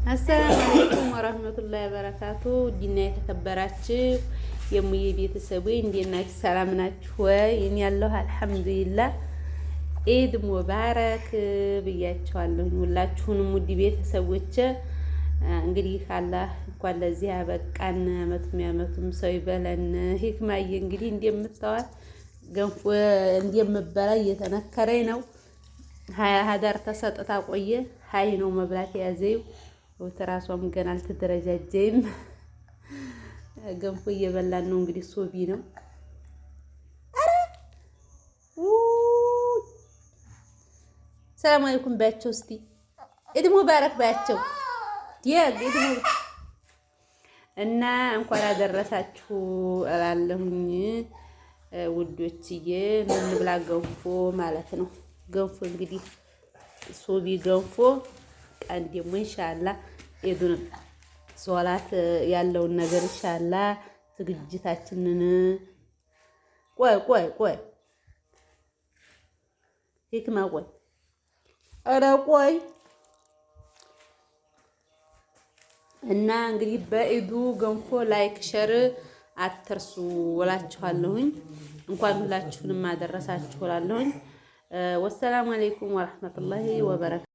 السلام عليكم ورحمة الله وبركاته። ዲና የተከበራችሁ የሙዬ ቤተሰቦች እንዴት ናችሁ? ሰላም ናችሁ ወይ? እኔ ያለሁ الحمد لله። ኢድ ሙባረክ ብያችኋለሁ ሁላችሁንም ውድ ቤተሰቦች። እንግዲህ አላህ እንኳን ለዚህ ያበቃን፣ አመቱም ያመቱም ሰው ይበለን። ሂክማዬ እንግዲህ እንደምታዋት ገንፎ እንደምበላ እየተነከረኝ ነው። ሀያ ሀዳር ተሰጥታ ቆየ። ሀይ ነው መብላት የያዘው ትራሷም ገና አልተደረጃጀም። ገንፎ እየበላን ነው እንግዲህ ሶቢ ነው። ሰላም አለይኩም ባያቸው፣ እስቲ ኢድ ሙባረክ ባያቸው። እና እንኳን አደረሳችሁ እላለሁኝ ውዶችዬ። እንብላ ገንፎ ማለት ነው። ገንፎ እንግዲህ ሶቢ ገንፎ ቀን ደግሞ ኢንሻአላ ኢዱን ሶላት ያለውን ነገር ኢንሻአላ ዝግጅታችንን ቆይ ቆይ ቆይ ሂክማ ቆይ ኧረ ቆይ እና እንግዲህ በኢዱ ገንፎ like share አትርሱ እላችኋለሁኝ። እንኳን ሁላችሁንም አደረሳችሁ እላለሁኝ። والسلام عليكم ورحمة الله وبركاته።